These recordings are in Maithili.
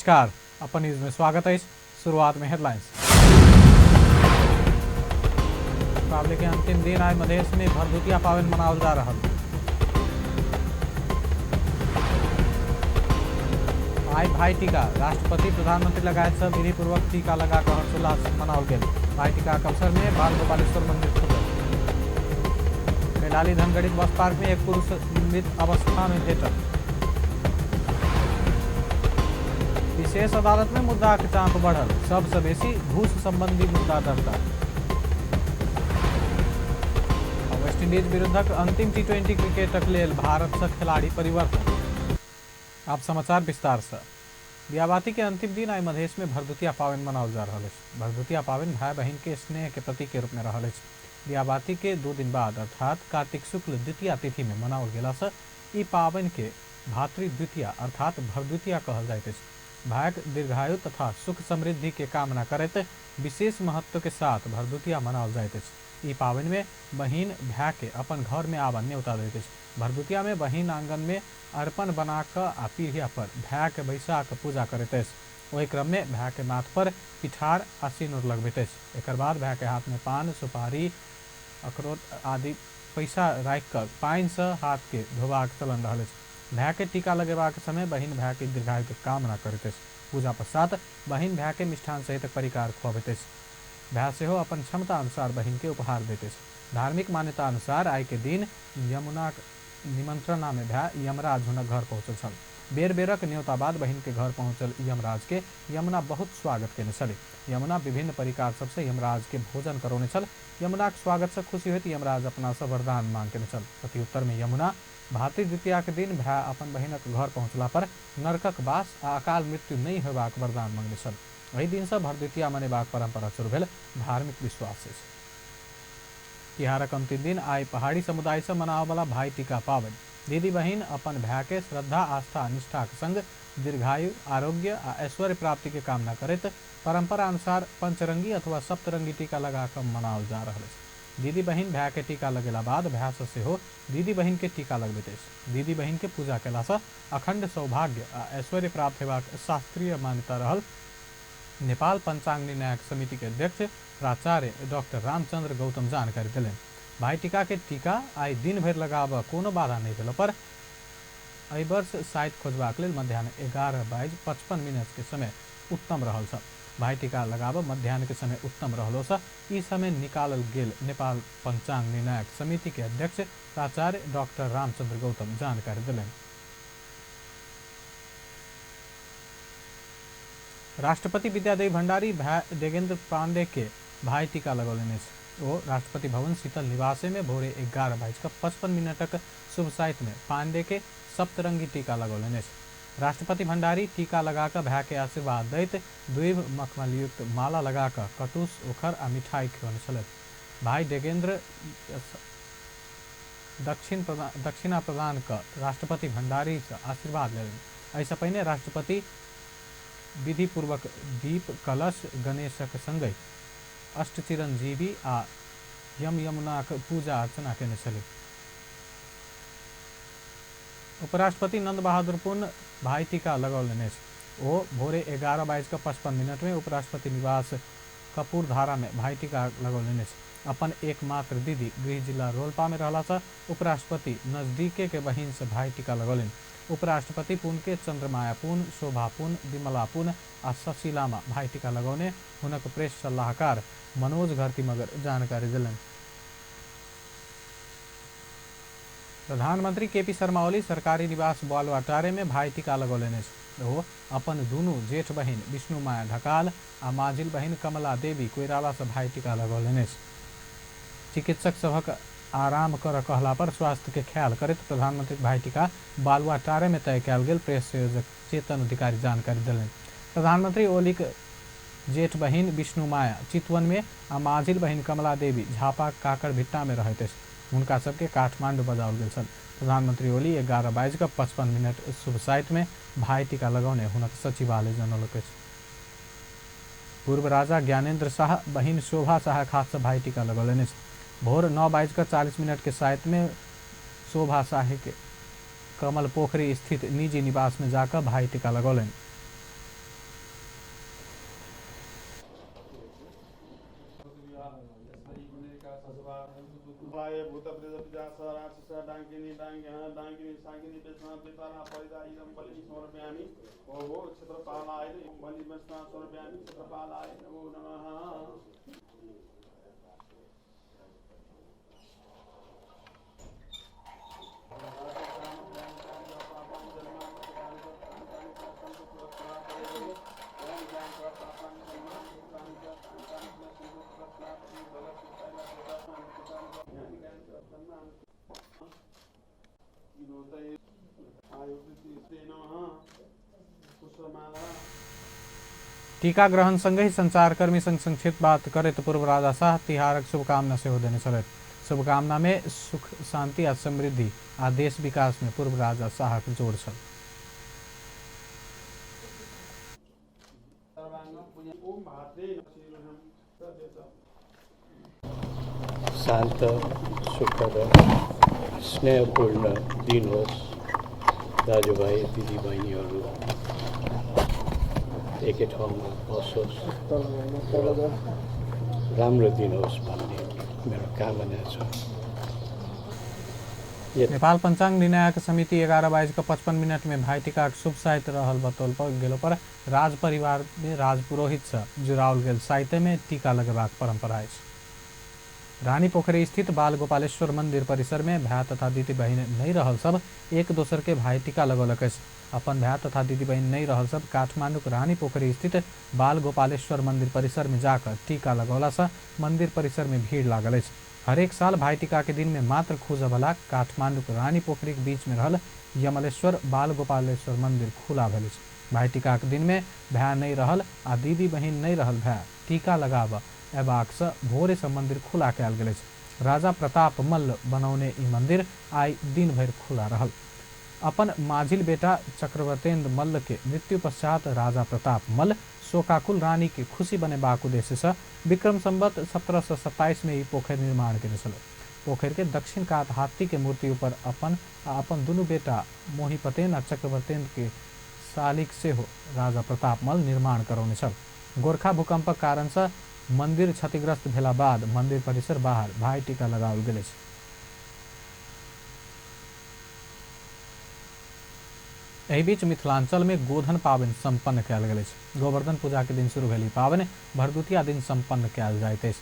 नमस्कार, अपन न्यूज में स्वागत है। शुरुआत में हेडलाइंस। दीपावली के अंतिम दिन आइ मधेश में भरदुतिया पावन मनाओल जा रहा। आइ भाई टीका, राष्ट्रपति प्रधानमंत्री लगायत सब विधि पूर्वक टीका लगा कर हर्षोल्लास मनाओल गेल। भाई टीका के अवसर में बाल गोपालेश्वर मंदिर खुलल। कैलाली धनगढ़ी बस पार्क में एक पुरुष मृत अवस्था में भेटल। विशेष अदालत में मुद्दा के चाप बढ़ल, सबसे बेसी घूस संबंधी मुद्दा दर्ता। वेस्ट इंडीज विरुद्धक अंतिम टी20 क्रिकेटक लेल भारत से खिलाड़ी परिवर्तन। आप समाचार विस्तार से। दियाबाती के अंतिम दिन आइ मधेश में भरदुतिया पावन मनाओल जा रहल अछि। भरदुतिया पावन भाई बहिन के स्नेह के प्रतीक के रूप में रहल अछि। दियाबाती के 2 दिन बाद अर्थात कार्तिक शुक्ल द्वितीया तिथि में मनाओल गेला से ई पावन के भातृ द्वितीया अर्थात भरदुतिया कहल जाइत अछि। भाईक दीर्घायु तथा सुख समृद्धि के कामना करैत विशेष महत्व के साथ भरदुतिया मनाओल जाइत अछि। ई पावन में बहिन भाई के अपन घर में आबऽ न्योता दैत अछि। भरदुतिया में बहिन आंगन में अर्पण बना कऽ आ पीढ़िया पर भाई के बैसा कऽ पूजा करैत अछि। ओहि क्रम में भाई के माथ पर पिठार आ सिनुर लगबैत अछि। एकर बाद भाई के हाथ में पान, सुपारी, अखरोट आदि पैसा राखि कऽ पानि से हाथ के धोबाक चलन रहल अछि। भाई के टीका लगेबाक समय बहिन भाई के दीर्घायु के कामना करैत अछि। पूजा पश्चात बहिन भाई के मिष्ठान सहित परिकार खुआबैत अछि। भाई सेहो अपन क्षमता अनुसार बहिन के उपहार दैत अछि। धार्मिक मान्यता अनुसार आइ के दिन यमुनाक निमंत्रणा में भाई यमराज हुनक घर पहुँचल छल। बेर बेरक न्योता बाद बहिन के घर पहुँचल यमराज के यमुना बहुत स्वागत केने छली। यमुना विभिन्न परिकार सबसे यमराज के भोजन करौने छल। यमुनाक स्वागत से खुशी होइत यमराज अपना से वरदान मांग केने छल। प्रत्युत्तर में यमुना भातृ द्वितीया के दिन भाई अपन बहिनक घर पहुँचला पर नरकक वास आ अकाल मृत्यु नहि होयबाक वरदान मंगने छल। एहि दिन से भरदुतिया मनेबाक परंपरा शुरू भेल धार्मिक विश्वास अछि। तिहारक अंतिम दिन आइ पहाड़ी समुदाय से मनाबऽवला भाई टीका पाबनि। दीदी बहिन अपन भाई के श्रद्धा, आस्था, निष्ठा के संग दीर्घायु, आरोग्य आ ऐश्वर्य प्राप्ति के कामना करैत परंपरा अनुसार पंचरंगी अथवा सप्तरंगी टीका लगा कऽ मनाओल जा रहल अछि। दीदी बहिन भाई के टीका लगेला बाद भाई से सेहो दीदी बहिन के टीका लगबैत अछि। दीदी बहिन के पूजा केला से अखंड सौभाग्य आ ऐश्वर्य प्राप्त हेबाक शास्त्रीय मान्यता रहल नेपाल पंचांग निर्णायक समिति के अध्यक्ष प्राचार्य डॉक्टर रामचंद्र गौतम जानकारी देलनि। भाई टीका के टीका आइ दिन भरि लगाबऽ कोनो बाधा नहि भेला पर एहि वर्ष साइत खोजबाक लेल मध्याह्न 11:55 के समय उत्तम रहल छल। भाई टीका लगाबऽ मध्याह्न के समय उत्तम रहलो से ई समय निकालल गेल नेपाल पंचांग निर्णायक समिति के अध्यक्ष प्राचार्य डॉक्टर रामचंद्र गौतम जानकारी देलनि। राष्ट्रपति विद्यादेवी भंडारी भाई देवेंद्र पांडे के भाई टीका लगौलनि अछि। ओ राष्ट्रपति भवन शीतल निवासे में भोरे 11:55 शुभ साइत में पांडे के सप्तरंगी टीका लगौलनि अछि। राष्ट्रपति भंडारी टीका लगा कऽ भाई के आशीर्वाद दैत द्विभ मखमलयुक्त माला लगा कऽ कटुस, ओखर आ मिठाई खियौने छलथि। भाई देवेंद्र दक्षिणा प्रदान कऽ राष्ट्रपति भंडारी से आशीर्वाद लेलनि। एहिसँ पहिने राष्ट्रपति विधिपूर्वक दीप, कलश, गणेशक संगहि अष्टचिरंजीवी आ यम यमुनाक पूजा अर्चना केने छलीह। उपराष्ट्रपति नंद बहादुर पुन भाई टीका लगौलनि अछि। ओ भोरे 11:55 में उपराष्ट्रपति निवास कपूरधारा में भाई टीका लगौलनि अछि। अपन एकमात्र दीदी गृह जिला रोल्पा में रहला से उपराष्ट्रपति नजदीके के बहिन से भाई टीका लगौलनि। उपराष्ट्रपति पुन के चंद्रमाया पुन, शोभा पुन, विमला पुन आ शशि लामा भाई टीका लगौने हुनक प्रेस सलाहकार मनोज घरती मगर जानकारी देलनि। प्रधानमंत्री केपी शर्मा ओली सरकारी निवास बालुवाटारे में भाई टीका लगौलनि अछि। ओ अपन दुनू जेठ बहिन विष्णु माया ढकाल आ माझिल बहिन कमला देवी कोइराला से भाई टीका लगौलनि अछि। चिकित्सक सभक आराम कर कहला पर स्वास्थ्य के ख्याल करैत प्रधानमंत्री भाई टीका बालुवाटारे में तय कयल गेल प्रेस संयोजक चेतन अधिकारी जानकारी देलनि। प्रधानमंत्री ओलीक जेठ बहिन विष्णु माया चितवन में आ माझिल बहिन कमला देवी झापा काकड़भिट्टा में रहैत अछि। हुनका सबके काठमांडू बजाओल गेल छल। प्रधानमंत्री ओली 11:55 शुभ साइत में भाई टीका लगौने हुनक सचिवालय जनौलक अछि। पूर्व राजा ज्ञानेन्द्र शाह बहिन शोभा शाहक हाथ से भाई टीका लगौलनि अछि। भोर 9:40 के साइत में शोभा शाह के कमल पोखरी स्थित निजी निवास में जाकर भाई टीका लगौलनि। टीका ग्रहण संगहि संचारकर्मी संग संक्षिप्त बात करैत पूर्व राजा शाह तिहारक शुभकामना सेहो देने छलथि। शुभकामना में सुख शांति आ समृद्धि आ देश विकास में पूर्व राजा शाहक जोड़ छल। शान्त सुखद स्नेहपूर्ण दिन होस्। दाजुभाइ दिदीबहिनीहरू एकै ठाउँमा बसोस् र राम्रो दिन होस् भन्ने मेरो कामना छ। नेपाल पंचांग निर्णायक समिति 11:55 में भाईटीकाक शुभ साइत रहल बतौल पर गेलो पर राज परिवार में राजपुरोहित से जुड़ाओल गेल साइते में टीका लगेबाक परंपरा अछि। रानी पोखरी स्थित बाल गोपालेश्वर मंदिर परिसर में भाई तथा दीदी बहिन नहीं रहल सब एक दोसर के भाई टीका लगौलक अछि। अपन भाई तथा दीदी बहिन नहीं रहल सब काठमांडूक रानी पोखरी स्थित बाल गोपालेश्वर मंदिर परिसर में जाकर टीका लगौला से मंदिर परिसर में भीड़ लागल अछि। हरेक साल भाई टीका के दिन में मात्र खुजबला काठमांडूक रानी पोखरी के बीच में रहल यमलेश्वर बाल गोपालेश्वर मंदिर खुला भेल अछि। भाई टीका के दिन में भाई नहीं रहल आ दीदी बहिन नहीं रहल भाई टीका लगाब अयबाक से भोरे से मंदिर खुला कयल गेल अछि। राजा प्रताप मल्ल बनौने ई मंदिर आइ दिन भरि खुला रहल। अपन माझिल बेटा चक्रवर्तेन्द्र मल्ल के मृत्यु पश्चात राजा प्रताप मल्ल शोकाकुल रानी के खुशी बनेबाक उद्देश्य से विक्रम संवत 1727 में ई पोखरि निर्माण केने छल। पोखरि के दक्षिण कात हाथी के मूर्ति ऊपर अपन आ अपन दुनू बेटा मोहिपतेन आ चक्रवर्तेन्द्र के शालिक सेहो राजा प्रताप मल्ल निर्माण करौने छल। गोरखा भूकंपक कारण से मंदिर क्षतिग्रस्त भेला बाद मंदिर परिसर बाहर भाई टीका लगाओल गेल अछि। एहि बीच मिथिलांचल में गोधन पाबनि संपन्न कयल गेल अछि। गोवर्धन पूजा के दिन शुरू भेल ई पाबनि भरदुतिया दिन संपन्न कयल जाइत अछि।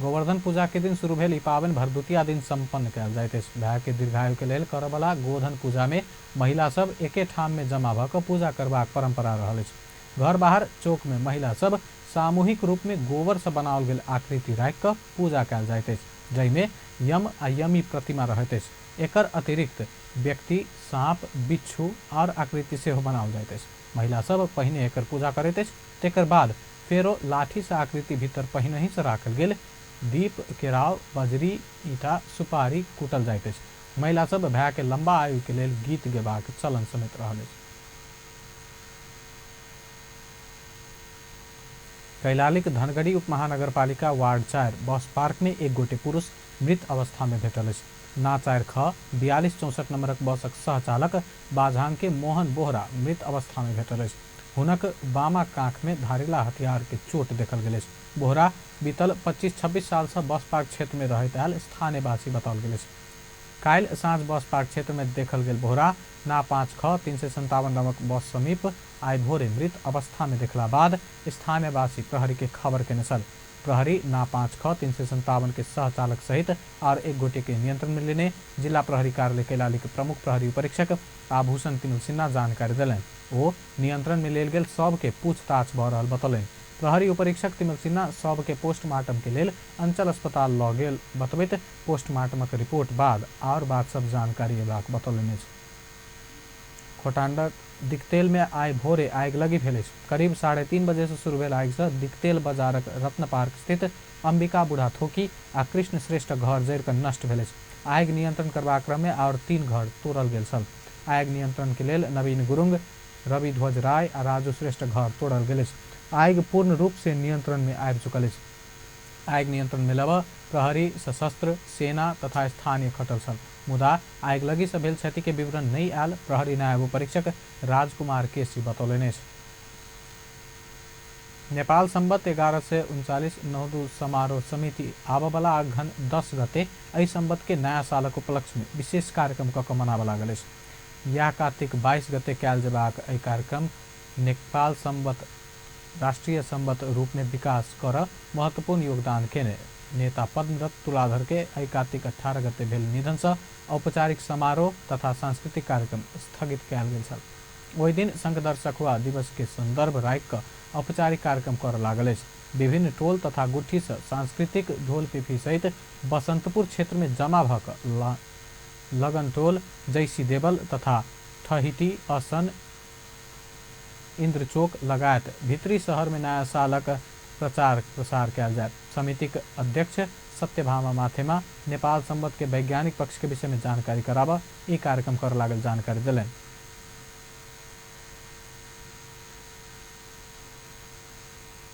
गोवर्धन पूजा के दिन शुरू भेल ई पाबनि भरदुतिया दिन संपन्न कयल जाइत अछि। भाय के दीर्घायु के लेल करऽवला गोधन पूजा में महिला सब एके ठाम में जमा भऽ कऽ पूजा करबाक परंपरा रहल अछि। घर बाहर चौक में महिला सब सामूहिक रूप में गोबर से बनाओल गेल आकृति राखि कऽ पूजा कयल जाइत अछि, जाहिमे यम आ यमी प्रतिमा रहैत अछि। एकर अतिरिक्त व्यक्ति, साँप, बिच्छू और आकृति सेहो बनाओल जाइत अछि। महिला सब पहिने एकर पूजा करैत अछि, तेकर बाद फेरो लाठी से आकृति भीतर पहिनहि से राखल गेल दीप, केराव, बजरी, ईटा, सुपारी कूटल जाइत अछि। महिला सब भाय के लंबा आयु के लेल गीत गेबाक चलन समेत रहल अछि। कैलालीक धनगढ़ी उपमहानगरपालिका वार्ड 4 बस पार्क में एक गोटे पुरुष मृत अवस्था में भेटल अछि। ना 4 ख 4264 नंबरक बसक सहचालक बाझांग के मोहन बोहरा मृत अवस्था में भेटल अछि। हुनक बामा कांख में धारिला हथियार के चोट देखल गेल अछि। बोहरा बीतल 25-26 साल से बस पार्क क्षेत्र में रहैत आयल स्थानीयवासी बताओल गेल अछि। काल्हि साँझ बस पार्क क्षेत्र में देखल गेल बोहरा ना 5 ख 357 नंबरक बस समीप आइ भोरे मृत अवस्था में देखला बाद स्थानीयवासी प्रहरी के खबर केने छल। प्रहरी ना 5 ख 357 के सहचालक सहित और एक गोटे के नियंत्रण में लेने जिला प्रहरी कार्यालय कैलाली के प्रमुख प्रहरी उपरीक्षक आभूषण तिमिल सिन्हा जानकारी देलनि। ओ नियंत्रण में लेल गेल सब के पूछताछ भऽ रहल बतौलनि। प्रहरी उपरीक्षक तिमिल सिन्हा सब के पोस्टमार्टम के लेल अंचल अस्पताल लऽ गेल बतबैत पोस्टमार्टमक रिपोर्ट बाद और बात सब जानकारी अयबाक बतौलनि अछि। खोटांडक दिक्तेल में आइ भोरे आगि लगी भेल अछि। करीब 3:30 बजे से शुरू भेल आगि से दिक्तेल बाजारक रत्न पार्क स्थित अंबिका बूढ़ा थोकी आ कृष्ण श्रेष्ठ घर जरि कऽ नष्ट भेल अछि। आगि नियंत्रण करबाक क्रम में और 3 घर तोड़ल गेल छल। आगि नियंत्रण के लेल नवीन गुरुंग, रवि ध्वज राय आ राजू श्रेष्ठ घर तोड़ल गेल अछि। आगि पूर्ण रूप से नियंत्रण में आबि चुकल अछि। आगि नियंत्रण में लेबऽ प्रहरी, सशस्त्र सेना तथा स्थानीय खटल छल, मुदा आगिलगी से भेल क्षति के विवरण नहीं आयल प्रहरी नायब उपरीक्षक राजकुमार केसी बतौलनि अछि। नेपाल सम्बत 1139 9 समारोह समिति आबऽवला अगहन 10 गते एहि सम्बत के नया सालक उपलक्ष्य में विशेष कार्यक्रम कऽ कऽ मनाबऽ लागल अछि। यह कार्तिक 22 गते कयल जेबाक एहि कार्यक्रम नेपाल सम्बत राष्ट्रीय सम्बत रूप में विकास कर महत्वपूर्ण योगदान केने नेता पद्मदत्त तुलाधर के एहि कार्तिक 18 गते भेल निधन से औपचारिक समारोह तथा सांस्कृतिक कार्यक्रम स्थगित कयल गेल छल। ओहि दिन शंखधर सखुआ दिवस के संदर्भ राखि कऽ औपचारिक कार्यक्रम करऽ लागल अछि। विभिन्न टोल तथा गुठी से सांस्कृतिक ढोल पिपही सहित बसंतपुर क्षेत्र में जमा भऽ कऽ लगन टोल, जैसी देवल तथा ठहिटी, असन, इंद्रचोक लगायत भित्री शहर में नया सालक प्रचार प्रसार कयल जायत। समितिक अध्यक्ष सत्यभामा माथेमा नेपाल सम्बत के वैज्ञानिक पक्ष के विषय में जानकारी कराबऽ ई कार्यक्रम करऽ लागल जानकारी देलनि।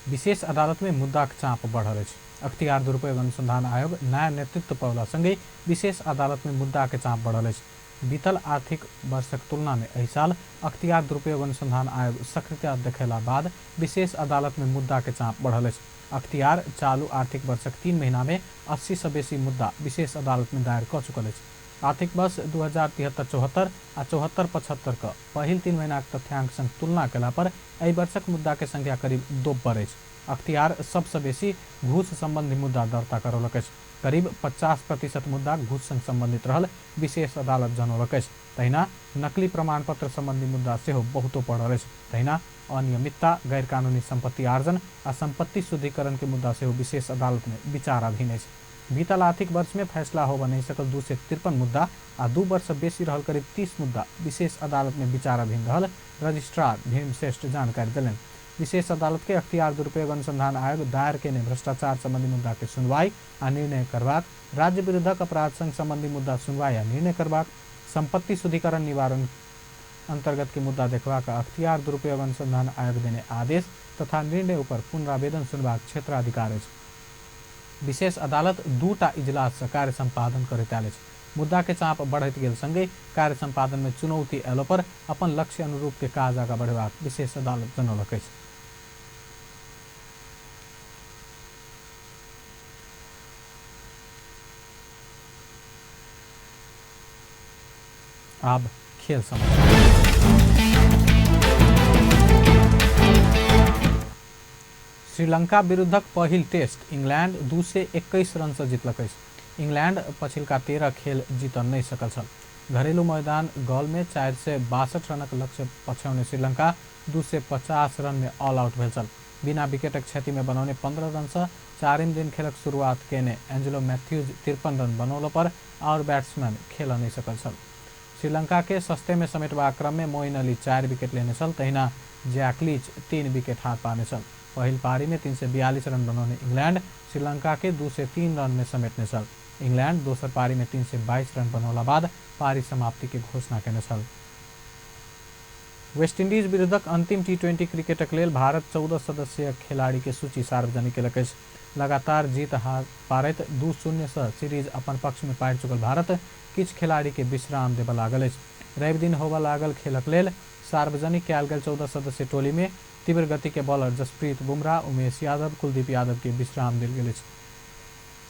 विशेष अदालत में मुद्दाक चाप बढ़ल अछि। अख्तियार दुरुपयोग अनुसंधान आयोग नया नेतृत्व पौला संगे विशेष अदालत में मुद्दा के चाप बढ़ल अछि। बीतल आर्थिक वर्षक तुलना में एहि साल अख्तियार दुरुपयोग अनुसंधान आयोग सक्रियता देखेला बाद विशेष अदालत में मुद्दा के चाप बढ़ल अछि। अख्तियार चालू आर्थिक वर्षक 3 महीना में 80 से बेसी मुद्दा विशेष अदालत में दायर कऽ चुकल अछि। आर्थिक वर्ष 2073-74 आ 74-75 के पहिल 3 महीनाक तथ्यांक संग तुलना कयला पर एहि वर्षक मुद्दा के संख्या करीब दोब्बर अछि। अख्तियार सबसँ बेसी घूस संबंधी मुद्दा दर्ता करौलक अछि। करीब 50% मुद्दा घूस संग संबंधित रहल विशेष अदालत जनौलक अछि। तहिना नकली प्रमाणपत्र संबंधी मुद्दा सेहो बहुतो पड़ल अछि। तहिना अनियमितता, गैरकानूनी संपत्ति आर्जन आ संपत्ति शुद्धिकरण के मुद्दा सेहो विशेष अदालत में विचाराधीन अछि। बीतल आर्थिक वर्ष में फैसला होबऽ नहि सकल 253 मुद्दा आ 2 वर्ष बेसी रहल करीब 30 मुद्दा विशेष अदालत में विचाराधीन रहल रजिस्ट्रार भीम श्रेष्ठ जानकारी देलनि। विशेष अदालत के अख्तियार दुरुपयोग अनुसंधान आयोग दायर केने भ्रष्टाचार संबंधी मुद्दा के सुनवाई आ निर्णय करबाक, राज्य विरुद्धक अपराध संग संबंधी मुद्दा सुनवाई आ निर्णय करबाक, संपत्ति शुद्धिकरण निवारण अंतर्गत के मुद्दा देखबाक अख्तियार दुरुपयोग अनुसंधान आयोग देने आदेश तथा निर्णय ऊपर पुनरावेदन सुनबाक क्षेत्राधिकार अछि। विशेष अदालत 2टा इजलास से कार्य संपादन करैत आयल अछि। मुद्दा के चाप बढ़ैत गेल संगे कार्य संपादन में चुनौती अयलो पर अपन लक्ष्य अनुरूप के काज आगा बढ़ेबाक विशेष अदालत जनौलक अछि। आब खेल समाचार। श्रीलंका विरुद्धक पहिल टेस्ट इंग्लैंड 221 रन से जीतलक अछि। इंग्लैंड पछिलका 13 खेल जीतल नहि सकल छल। घरेलू मैदान गॉल में 462 रनक लक्ष्य पछौने श्रीलंका 250 रन में ऑल आउट भेल छल। बिना विकेटक क्षति में बनौने 15 रन से चारिम दिन खेलक शुरुआत केने एंजेलो मैथ्यूज 53 रन बनौलो पर और बैट्समैन खेल नहि सकल छल। श्रीलंका के सस्ते में समेटबाक क्रम में मोइन अली 4 विकेट लेने छल, तहिना जैक लीच 3 विकेट हाथ पाने छल। पहिल पारी में 342 रन बनौने इंग्लैंड श्रीलंका के 203 रन में समेटने छल। इंग्लैंड दोसर पारी में 322 रन बनौला बाद पारी समाप्ति के घोषणा केने छल। वेस्ट इंडीज विरुद्धक अंतिम टी20 क्रिकेटक लेल भारत 14 सदस्यीय खिलाड़ी के सूची सार्वजनिक केलक अछि। लगातार जीत हार पारैत 2-0 से सीरीज अपन पक्ष में पारि चुकल भारत किछु खिलाड़ी के विश्राम देबऽ लागल अछि। रवि दिन होबऽ लागल खेलक लेल सार्वजनिक कयल गेल 14 सदस्यीय टोली में तीव्र गति के बॉलर जसप्रीत बुमराह, उमेश यादव, कुलदीप यादव के विश्राम देल गेल अछि।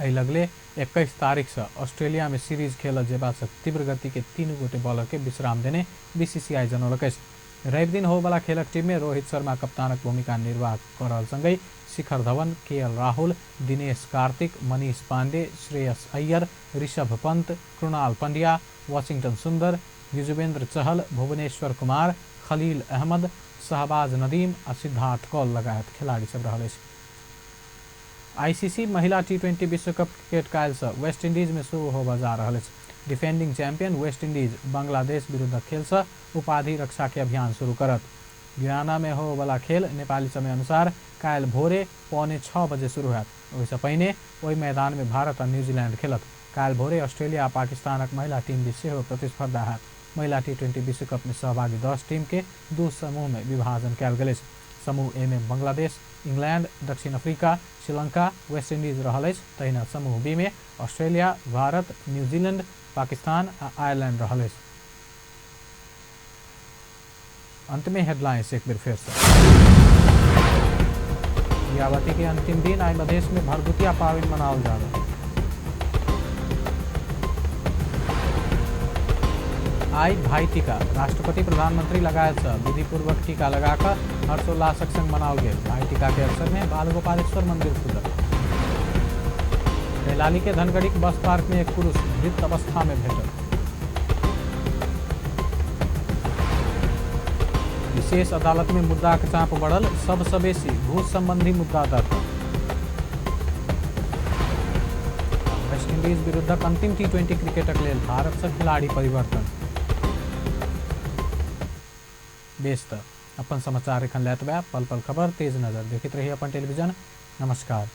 एहि लगले 21 तारीख से ऑस्ट्रेलिया में सीरीज खेलल जेबा से तीव्र गति के 3 गोटे बॉलर के विश्राम देने बीसीसीआई जनौलक अछि। रवि दिन होबऽवला खेलक टीम में रोहित शर्मा कप्तानक भूमिका निर्वाह कऽ रहल संगहि शिखर धवन, के.एल. राहुल, दिनेश कार्तिक, मनीष पांडे, श्रेयस अय्यर, ऋषभ पंत, कृणाल पंड्या, वाशिंगटन सुंदर, युजवेंद्र चहल, भुवनेश्वर कुमार, खलील अहमद, शहबाज नदीम आ सिद्धार्थ कौल लगायत खिलाड़ी सब रहल अछि। आईसीसी महिला टी20 विश्व कप क्रिकेट काल्हि से वेस्ट इंडीज में शुरू होबऽ जा रहल अछि। Defending champion West Indies Bangladesh विरुद्ध खेल से उपाधि रक्षा के अभियान शुरू करत। गुयाना में होबऽवला खेल नेपाली समय अनुसार काल्हि भोरे 5:45 बजे शुरू होयत। ओहिसँ पहिने ओहि मैदान में भारत आ न्यूजीलैंड खेलत। काल्हि भोरे ऑस्ट्रेलिया आ पाकिस्तानक महिला टीम बीच सेहो प्रतिस्पर्धा होयत। महिला टी20 विश्व कप में सहभागी 10 टीम के 2 समूह में विभाजन कयल गेल अछि। समूह ए में बांग्लादेश, इंग्लैंड, दक्षिण अफ्रीका, श्रीलंका, वेस्ट इंडीज रहल अछि। तहिना समूह बी में ऑस्ट्रेलिया, भारत, न्यूजीलैंड, पाकिस्तान आ आयरलैंड रहल अछि। अंत में हेडलाइंस एक बेर फेर से। दियाबाती के अंतिम दिन आइ मधेश में भरदुतिया पावनि मनाओल जा रहल। आइ भाई टीका, राष्ट्रपति प्रधानमंत्री लगायत सँ विधिपूर्वक टीका लगाकर हर्षोल्लासक संग मनाओल गेल। भाई टीका के अवसर में बालगोपालेश्वर मंदिर खुलल। कैलाली के धनगढ़ी बस पार्क में एक पुरुष मृत अवस्था में भेटल। विशेष अदालत में मुद्दाक चाप बढ़ल, सबसँ बेसी घूस संबंधी मुद्दा दर्ज। वेस्ट इंडीज विरुद्धक अंतिम टी20 क्रिकेटक लेल भारत से खिलाड़ी परिवर्तन। बेस त अपन समाचार एखन लैत बा पल पल खबर तेज नजर देखैत रही अपन टेलीविजन। नमस्कार।